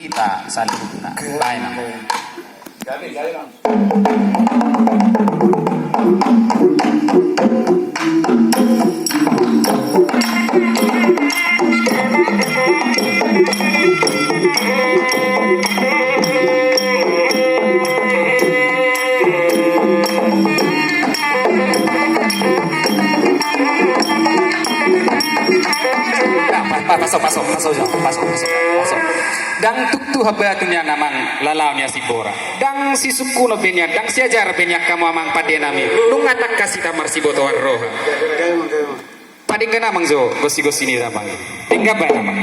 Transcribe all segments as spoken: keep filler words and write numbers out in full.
Hita saluhutna. Baen, Amang. Nah, pa-, pa-, paso, paso, paso, paso, paso, paso. Ndang tuktuk habatunian, Amang, laho ni Simbora. Ndang sisungkunon be nian, ndang siajar be nian hamu, Amang, pande nami. Nunga tangkas hita marsibotoan roha. Padenggan, Amang, jo, gosi-gosi ni damang. Denggan baen, Amang.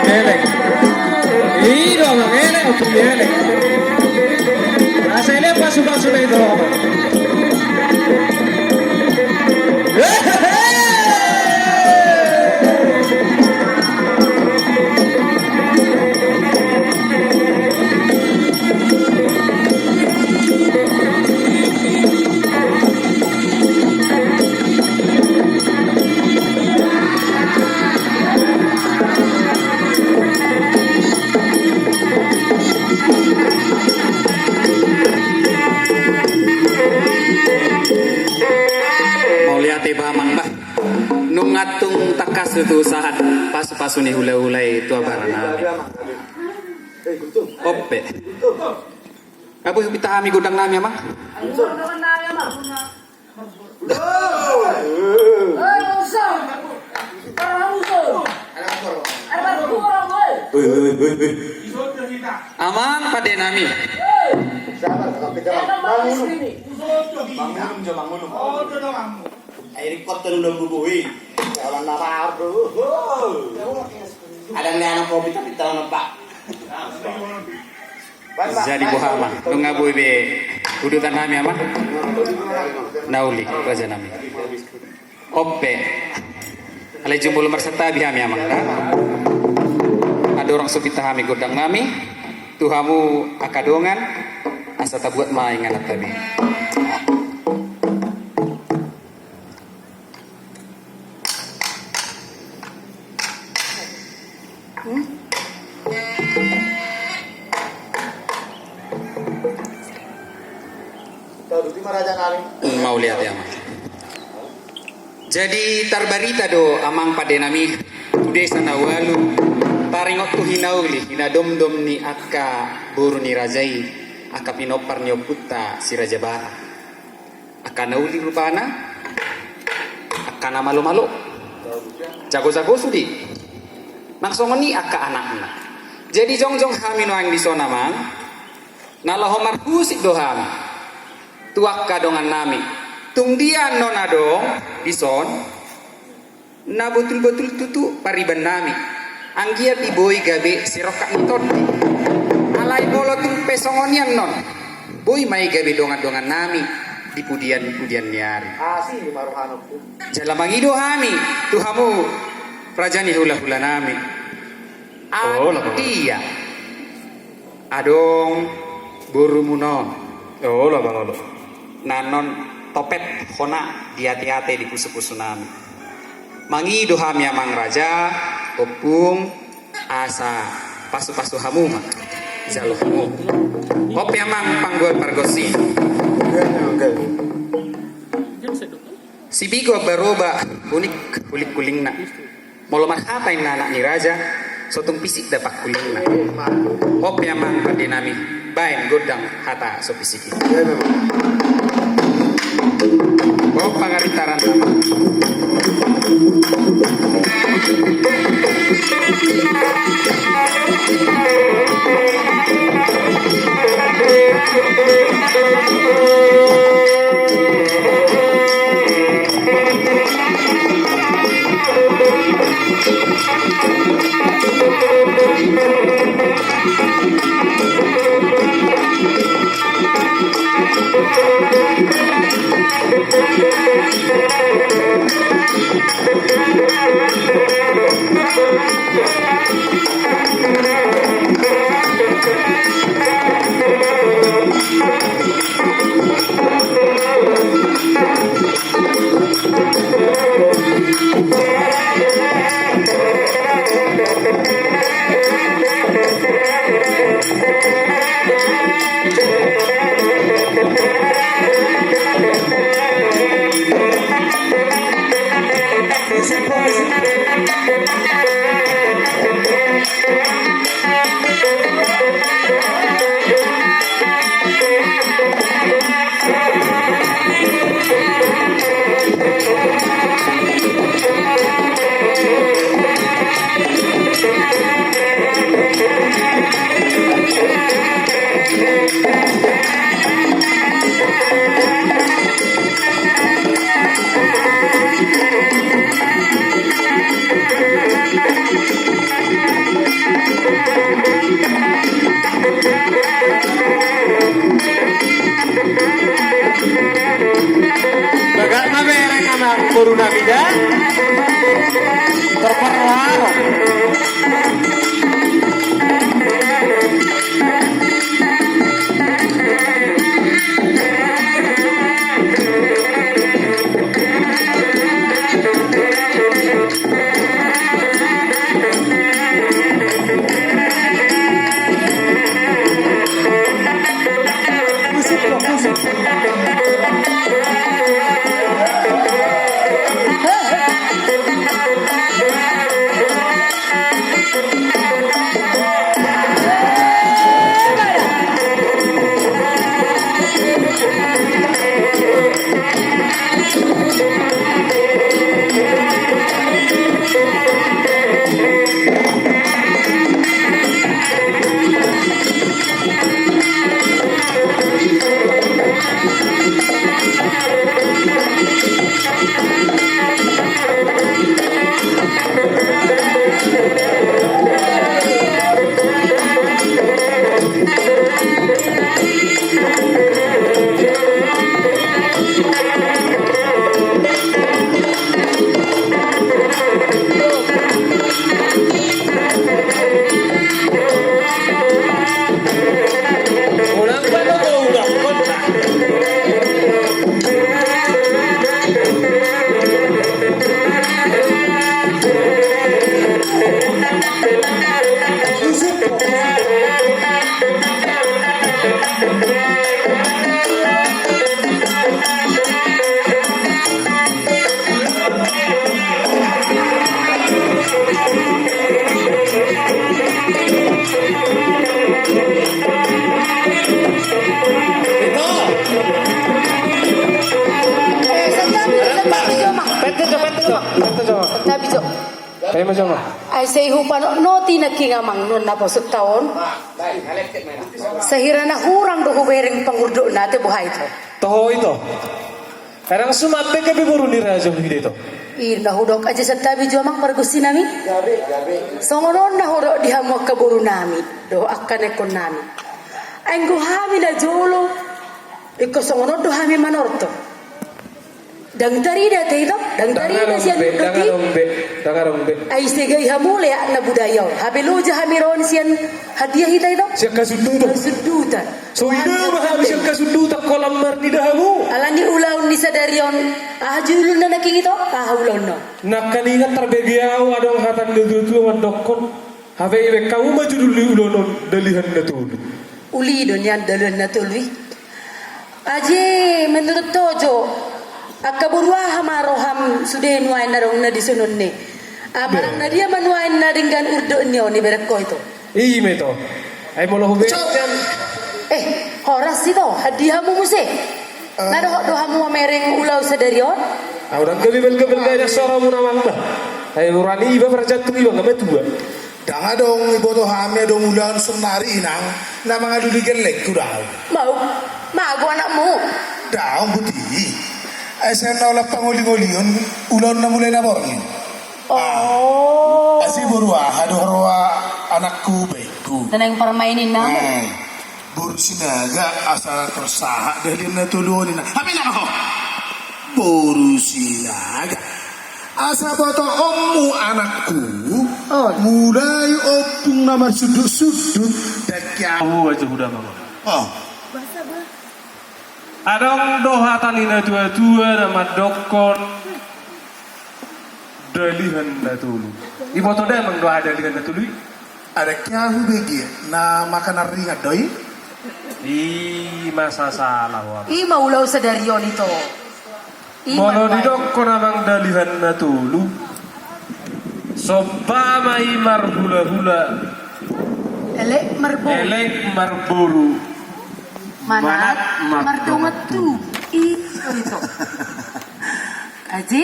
Elek. I do, Amang, elek, oke, elek. Asa elek pasu-pasu na i do, Amang. Mauliate, Amang, bah. Nunga tung tangkas do tu sahat pasu-pasu ni hula-hula i tu abaran nami. Ope. Nga boi hupinta hami gondang nami, Amang? Amang, pande nami. Sabar, sabar, sabar. Bangun. Bangun, jo, bangun. Ai rikot tu nang bubu i. Kawan nama ardo. Ada ni anak kopi tapi terang nebak. Jadi boha, Amang? Nunga boi be udutan nami, Amang? Na uli, raja nami. Ope. Alai jumolo marsantabi hami, Amang, da? Andorang so pinta hami gondang nami. Tu hamu angka dongan, asa tabuat ma ingananta be. Mauliate, Amang. Jadi tarbarita do, Amang, pande nami, tu desa na ualu, taringot tu hinauli, hinadomdom ni angka boru ni raja i, angka pinompar ni ompunta si Raja Batak. Angka na uli rupana, angka na malomalo, jagojago sude. Nang songon i angka anakna. Jadi jongjong hami nuaeng dison, Amang, na laho marhusip do hami tu angka dongannami. Tung dia annon adong dison na botulbotul tutu pariban nami, anggiat i boi gabe sirongkap ni tondi. Alai molo tung pe songon i annon, boi ma i gabe dongandongannami di pudianpudian ni ari. Asi ma rohanami. Jala mangido hami tu hamu, raja ni hulahulanami. Olo, Amang. Dia adong borumuna on. Olo, Amang, olo. Na annon topet hona di ateate, di pusupusunami. Mangido hami, Amang Raja, Ompung, asa pasupasu hamu ma jalo hamu. On pe, Amang, panggual pargonsi. Sibigo baroba, unik ulik kulingna. Molo marhata inna anak ni raja, so tung pisik da pangkulingna. On pe, Amang, pande nami, baen gondang hata so pisik i. Baen pangarintaran, Amang. Bagak ma bereng anak boru nami da. Terperwaro. Ai ma jama. Ai sai hupanotnoti nangkin amang nuan naposo taon. Sahira na hurang do hubereng pangurdotna, ate boha ito. Toho ito. Kadang sumat be gabe boru ni raja hida ito. I na hudok aja santabi jo amang pargonsi nami. Songon on na hudok di hamu angka boru nami dohot angka nangkon nami. Anggo hami na jolo, ingkon songon on do hami manortor. Ndang tarida ate ito, ndang tarida sian be, ndang adong be, ndang adong be. Ai segai hamu leak na budaya on. Hape loja hami ro on sian hadia hita ito? Sian hasundutan. Hasundutan. So ida ma hami sian hasundutan, holan marnida hamu. Alani ulaon ni sadari on, aha judulna nangkin ito? Aha ulaonna? Nangkaningan tarbege au adong hata ni natuatua mandokkon. Hape ibaen hamu ma judul ni ulaon on Dalihan Na Tolu. Uli do nian Dalihan Na Tolu i. Aji, menurut ho jo, angka boru aha ma roham sude nuaeng na adong na dison on i? Apala na dia ma nuaeng na denggan urdot ni on ibereng ho ito? I ma ito. Ai molo hubereng. Eh, horas ito, hadia hamu muse? Na dohot do hamu mamereng ulaon sadari on? Au ndang gabe belga-belga ida soramuna amang bah. Ai urani iba parjantung iba nga matua. Ndang adong iboto hami adong ulaon sonari inang na mangalului gellengku, daong. Mau, mago anakmu. Daong buti. Ai sai na ulaon pangoli-ngolion, ulaon na mulai na borngin. Oh. Asi boru aha do roa anakku baikku. Tenang permainin nama. Boru Sinaga asa tersahat Dalihan Na Tolu on inang. Hape inang ho. Boru Sinaga. Asa botoonmu anakku, mulai ompung na marsundut-sundut, ndang kiahu aja huda mangon. Adong do hata ni natuatua na mandokkon Dalihan Na Tolu. Iboto damang do aha Dalihan Na Tolu i? Ndang kiahu bege na makanan ringan do i. I ma sasala ho amang. I ma ulaon sadari on ito. Molo didokkon amang Dalihan Na Tolu, somba ma i marhulahula. Elek marboru. Elek marboru. Manat mardongan tubu. Ito ito. Aji.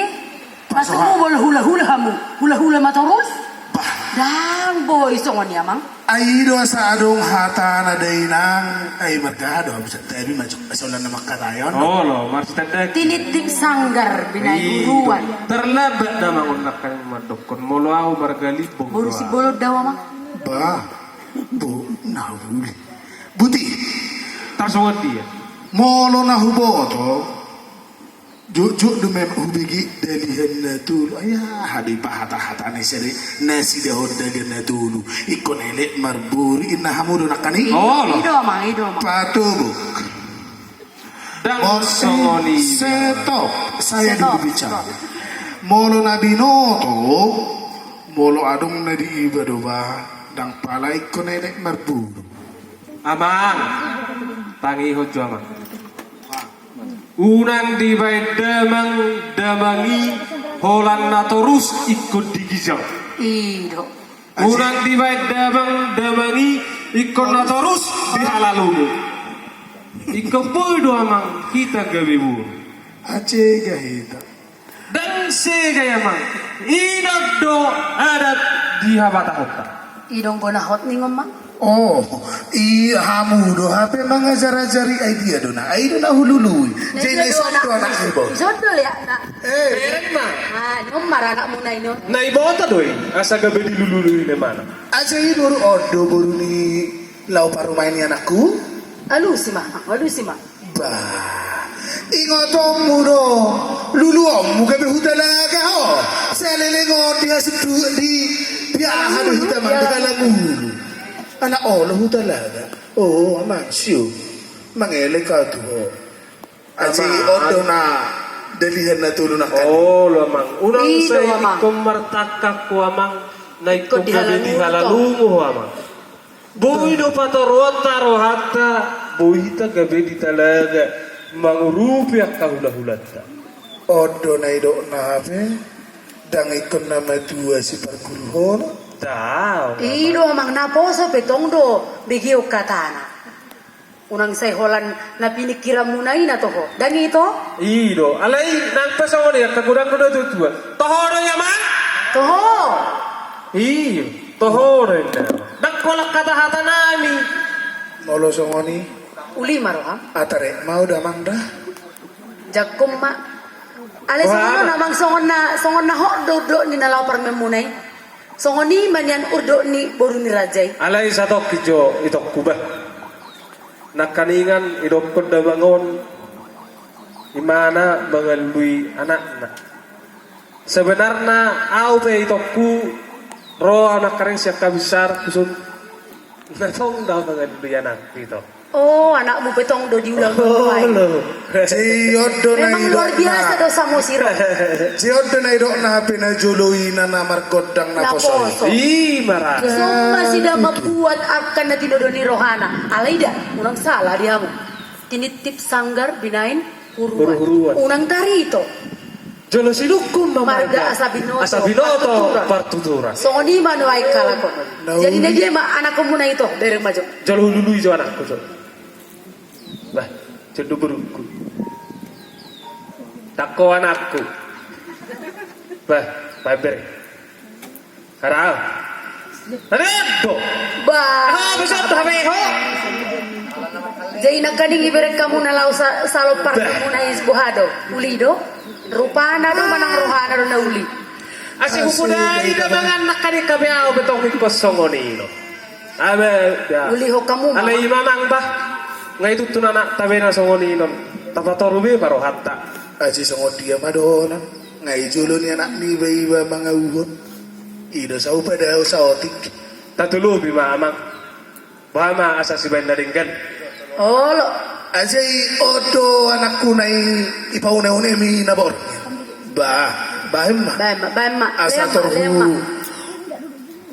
Masa hamu molo hulahula hamu, hulahula ma torus? Bah. Ndang boi songon i amang. Ai do asa adong hata na dainang, ai marga do hamu santabi ma jong asa ulaon na mangkataion. Olo, marsitandaki. Tinitip sanggar binaen uruan. Terlambat damang on nangkaning mandokkon molo au marga Limbong. Boru Simbolon do au amang. Bah. Bo, na uli. Buti. Tarsongon dia. Molo na huboto. Jotjot do memang hubege Dalihan Na Tolu. Ai aha do i pahatahata ni sere na sidahon Dalihan Na Tolu. Ingkon elek marboru inna hamu do nangkaning. Olo. I do amang, i do amang. Patobok. Ndang songon i. Stop. Saya dulu bicara. Molo na binoto, molo adong na diiba do ba, ndang pala ingkon elek marboru. Amang. Tangihon jo amang. Unang dibaen damang, damang i holan na torus ingkon digijang. I do. Unang dibaen damang, damang i ingkon na torus dihalalomo. Ingkon boi do amang hita gabe boru. Aje ga hita. Ndang sega i amang. Inang do adat di habatahonta. I do anggo na hot ningon ma. Oh, i hamu do hape mangajar-ajari ai dia do na. Ai do na hulului. Jadi na ison do anakmu. Ison do leakna. Eh. Bereng ma. Ah, nomar anakmu na i on. Na iboto do i. Asa gabe dilului ni mana. Asa i boru on do boru ni laho parumaen ni anakku. Alusi ma, alusi ma. Bah, ingotonmu do, luluonmu gabe hutalaga ho. Saleleng on di hasutu di, di aha do hita mang di halangulu. Anak olo hutalaga. Oh, amang sio. Mangelek au tu ho. Aji on do na Dalihan Na Tolu nangkaning. Olo amang. Unang sai ingkon martangkang ho amang. Na ingkon gabe di halangulu ho amang. Boi do patoruonta rohanta, boi hita gabe di talaga mangurupi angka hulahulanta. On do na idokna hape, ndang ingkon na matua siparguruhon. Tau. I do amang naposo pe tong do begeon hatana. Unang sai holan na piningkiranmuna i na toho. Ndang i ito? I do. Alai nang pe songon i angka godang do natuatua. Toho do i amang? Toho. Iyo, toho do inna. Ndang holan hata-hata nami. Molo songon i. Uli ma roham. Atare, mau da amang da. Jangkon ma. Alai songon on amang, songon na, songon na hot do urdot ni na laho parumaenmuna i. Songon i ma nian urdot ni boru ni raja i. Alai satongkin jo itongku bah. Nangkaningan idokkon damang on imana mangalului anakna. Sebenarna au pe itongku ro au nangkaning sian habinsarhu son. Na tong do au mangalului anakku ito. O, anakmu pe tong do diulang. Olo. Memang luar biasa do Samosir on. Jadi on do na idokna hape na jolo i na margondang naposo i. I ma ra. Songon i ma sida mambuat angka na tinodo ni rohana. Alai da, unang sala di hamu. Tinitip sanggar binaen huruan. Huruan. Unang tarito. Jolo sidungkon ma marga, marga asa binoto, asa binoto partuturan. Partuturan. Songon i ma nuaeng halak on. Jadi na dia ma anakkonmuna ito, bereng ma jo. Jolo hulului jo anakku jo. Bah, jolo borungku. Tangko anakku. Bah, bah bereng. Hara. Hara do. Bah. Ah, bisa tu hape ho. Jadi nangkaning ibereng hamu na laho sa-, salop parmuna i boha do. Uli do. Rupana do manang rohana do na uli. Asi hupudai da mangan nangkaning hape au pe tong ingkon songon i do. Abe, ya. Uli ho hamu. Alai i ma amang bah. Nga i tutu na anak tabe na songon i non. Tapatoru be ma rohanta. Asi songon dia ma dohonon. Nga i jolo ni anakmi iba-iba mangauhon. I do saupa da au saotik. Tatulupi ma amang. Bah ma asa sibaen na denggan. Olo. Asa i oto anakku na i ipaune-unemi na borngin. Bah, baen ma. Baen ma, baen ma. Asa torhu.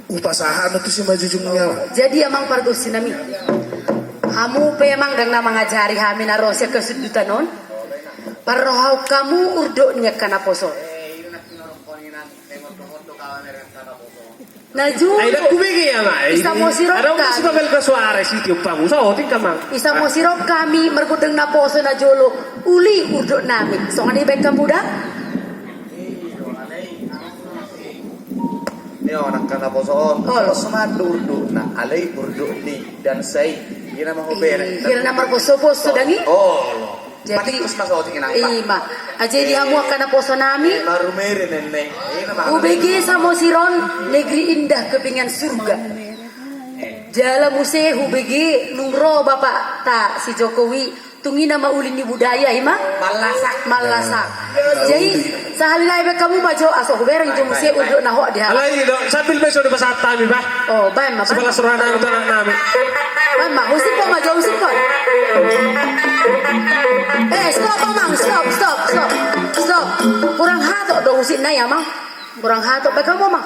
Upasaha no tu simanjujungna. Jadi amang pargonsi nami. Hamu pe amang ndang na mangajari hami na ro sian hasundutan on. Parrohahon hamu urdot ni angka naposo. Na jolo. Ai ndang hubege amang. I Samosir on kami. Ada unggah suka belga suara si tiup pamu. So, tingka amang. I Samosir on kami margondang naposo na jolo. Uli urdot nami. Songon i baen hamu da. Ni on angka naposo on. Olo. Songon urdotna, alai urdot ni dan sai. Hira na marposo-poso dang i. Olo. Jadi i ma. Jadi hamu angka naposo nami. Hubege Samosir on negeri indah kepingan surga. Jala muse hubege nung ro bapakta si Jokowi. Tung i nama uli ni budaya i ma. Mallasak. Mallasak. Jadi sahali nai baen hamu ma jo asa hubereng jo muse urdot na hot di halak. Alai do sambil be so dipasahat hami bah. O, baen ma, baen ma. Sibalas roha nami tu anak nami. Baen ma, husik ho ma jo, husik ho. Eh, stop amang, stop, stop, stop. Stop. Kurang hatop do husik nai amang. Kurang hatop baen hamu amang.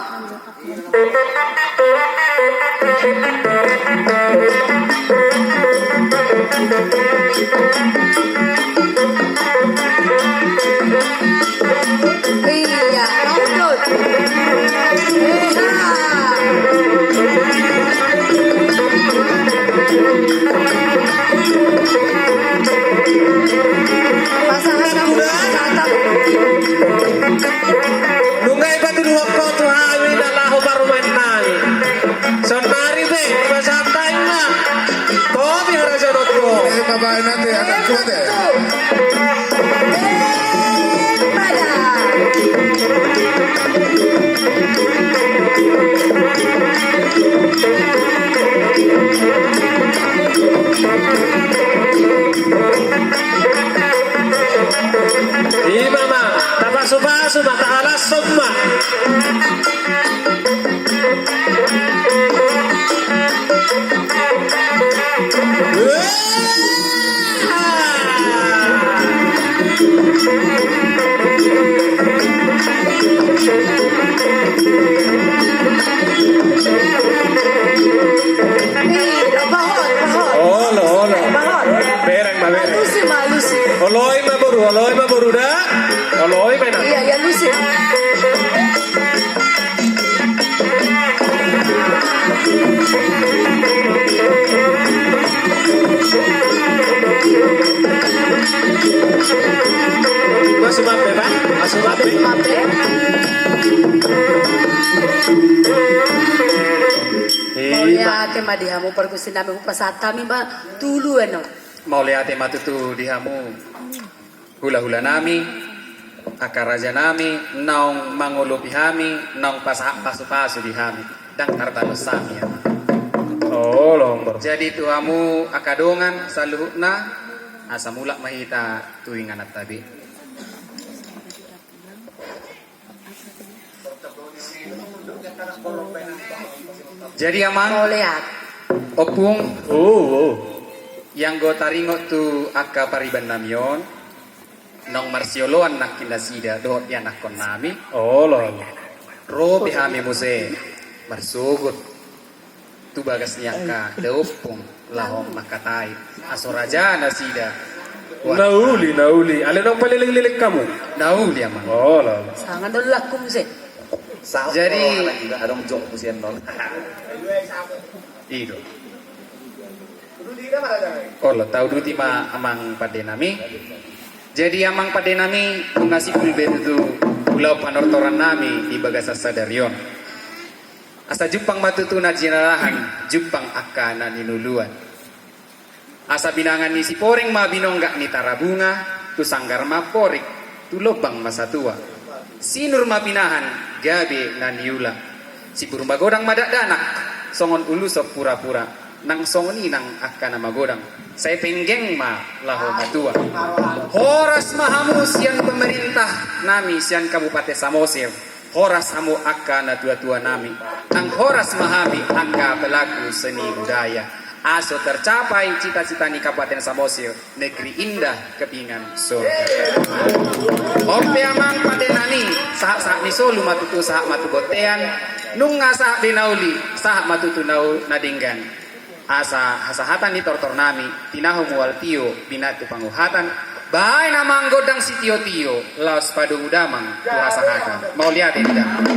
Iya, maudut. Eha. Pasahat hamu, pasahat hamu. Nunga ipatuduhon ho tu hami na laho parumaen nami. Saonnari pe, pasahat hami ma. Topi harajaon ho. Eh, babaen ate, anak kuat e. Ima ma, tapasu-pasu ma, tahalashon ma. Olo, olo. Bereng ma, bereng. Alusi ma, alusi. Oloi ma boru, oloi ma boru da. Oloi ma na. Iya, iya, alusi. Masuk mape, Pak? Masuk mape? Masuk mape. Di hamu pargonsi nami, hupasahat hami ma tu uluan on. Mauliate ma tutu di hamu hulahula nami, angka raja nami, naung mangolopi hami, naung pasahat pasupasu di hami, ndang tarbalos hami, Amang. Jadi tu hamu angka dongan saluhutna, asa mulak ma hita tu ingananta be. Jadi, Amang, Ompung, ianggo taringot tu angka pariban nami on, naung marsioloan nangkin nasida dohot ianakkon nami. Ro pe hami muse marsogot tu bagas ni angka daompung laho mangkatai, aso raja nasida. Nauli, nauli. Alai naung paleleng-leleng hamu? Nauli, Amang. Sanga do lakum se. Jadi, adong jok musian non. Ido. Olo, tauduti ma, Amang pande nami. Jadi, Amang pande nami, nunga simpul be tutu ulaon panortoran nami di bagasan sadari on. Asa jumpang ma tutu na jinalahan, jumpang angka na ninuluan. Asa binanga ni Siporing ma binonggak ni Tarabunga, tu sanggar ma porik, tu lombang ma satua. Sinur ma pinahan, gabe na niula. Sibur magodang ma dakdanak, songon uluson pura-pura, nang songon i nang angka na magodang. Sai penggeng ma laho matua. Horas ma hamu sian pemerintah nami sian Kabupaten Samosir. Horas hamu angka natua-tua nami, nang horas ma hami angka pelaku seni budaya. Aso tercapai cita-cita ni Kabupaten Samosir, negeri indah kepingan surga. On pe, Amang pande nami, sahat-sahat ni solu ma tutu sahat ma tu bontean, nunga sahat be nauli, sahat ma tutu nau-, na denggan. Asa hasahatan ni tortor nami, tinahu mual tio, binatu panguhatan, baen, Amang, gondang sitio-tio, laos padomu damang tu hasahatan. Mauliate di damang.